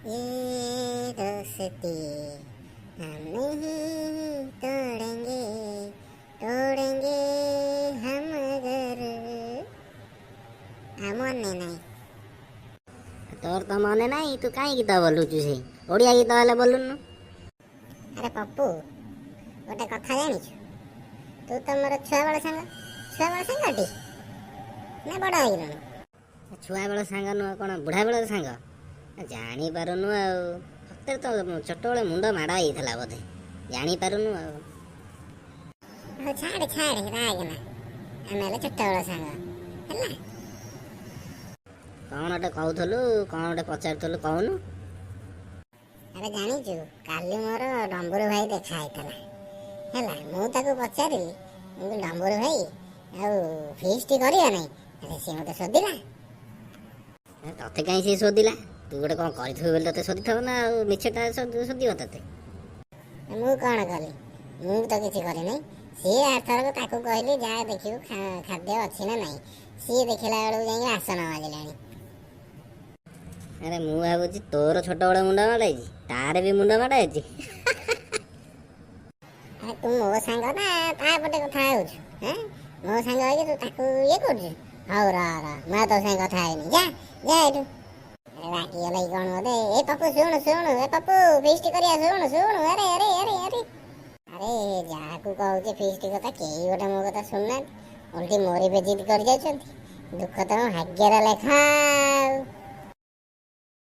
ये दोस्ती हम नहीं तोड़ेंगे, तोड़ेंगे हम अगर। ଆଉ ମନେ ନାହିଁ। ତୋର ତ ମନେ ନାହିଁ, ତୁ କାହିଁ ଗୀତ ବୋଲୁଛୁ? ସେଇ ଓଡ଼ିଆ ଗୀତ ହେଲେ ବୋଲୁନୁ। ଆରେ ପପୁ, ଗୋଟେ କଥା ଜାଣିଛୁ? ତୁ ତ ମୋର ଛୁଆବେଳ ସାଙ୍ଗ। ଛୁଆବେଳ ସାଙ୍ଗଟି ନା ବଡ଼ ହେଇଗଲୁଣି? ଛୁଆବେଳ ସାଙ୍ଗ ନୁହଁ କ'ଣ ବୁଢ଼ା ବେଳର ସାଙ୍ଗ? ଜାଣିପାରୁନୁ ଆଉ। ସତରେ ତ ଛୋଟବେଳେ ମୁଣ୍ଡ ମାଡ଼ ହେଇଥିଲା ବୋଧେ, ଜାଣିପାରୁନୁ ଆଉ। ହଉ ଛାଡ଼େ ଛାଡ଼େ, ରାଗନା। ଆମେ ହେଲେ ଛୋଟବେଳ ସାଙ୍ଗ ହେଲା। କ'ଣ ଗୋଟେ କହୁଥିଲୁ, କ'ଣ ଗୋଟେ ପଚାରୁଥିଲୁ, କହୁନୁ। ଆରେ ଜାଣିଛୁ, କାଲି ମୋର ଡମ୍ବୁରୁ ଭାଇ ଦେଖା ହେଇଥିଲା ହେଲା। ମୁଁ ତାକୁ ପଚାରିଲି, ମୁଁ କହିଲି, ଡମ୍ବୁରୁ ଭାଇ, ଆଉ ଫିଷ୍ଟ କରିବା ନାହିଁ? ଆରେ ସିଏ ମୋତେ ଶୋଧିଲା। ତତେ କାହିଁ ସିଏ ଶୋଧିଲା? ତୁ ଗୋଟେ କ'ଣ କରିଥିବୁ ବୋଲି ତତେ ଶୋଧିଥିବ ନା ଆଉ, ମିଛଟା ଶୋଧିବ ତତେ? ମୁଁ କ'ଣ କଲି? ମୁଁ ତ କିଛି କରିନାହିଁ। ସିଏ ଆରଥରକ ତାକୁ କହିଲି, ଯାହା ଦେଖିବୁ ଖାଦ୍ୟ ଅଛି ନା ନାହିଁ। ସିଏ ଦେଖିଲା ବେଳକୁ ଯାଇକି ଆସନ ମାଜିଲାଣି। ଆରେ ମୁଁ ଭାବୁଛି ତୋର ଛୋଟବେଳେ ମୁଣ୍ଡ ମାଡ଼ ହେଇଛି, ତାର ବି ମୁଣ୍ଡ ମାଡ଼ ହେଇଛି। ଆରେ ତୁ ମୋ ସାଙ୍ଗ ନା ତା ପଟେ କଥା ହେଉଛୁ? ହେଁ, ମୋ ସାଙ୍ଗ ହେଇକି ତୁ ତାକୁ ଇଏ କରୁଛୁ? ହଉ ରହ ରହ, ମୁଁ ଆଉ ତୋ ସାଙ୍ଗେ କଥା ହେଇନି। ଯା ଯା ଏଠୁ। ଆରେ ରାଗିଗଲା କି କ'ଣ ବୋଧେ। ଏ ପପୁ, ଶୁଣୁ ଶୁଣୁ, ଏ ପପୁ, ଫିଷ୍ଟ କରିବା, ଶୁଣୁ ଶୁଣୁ। ଆରେ ଆରେ ଆରେ ଆରେ ଆରେ, ଯାହାକୁ କହୁଛି ଫିଷ୍ଟ କଥା, କେହି ଗୋଟେ ମୋ କଥା ଶୁଣୁନାହାନ୍ତି। ଓଲଟି ମୋରି ବେଜିତ କରି ଯାଉଛନ୍ତି। ଦୁଃଖ ତ ଭାଗ୍ୟରେ ଲେଖା।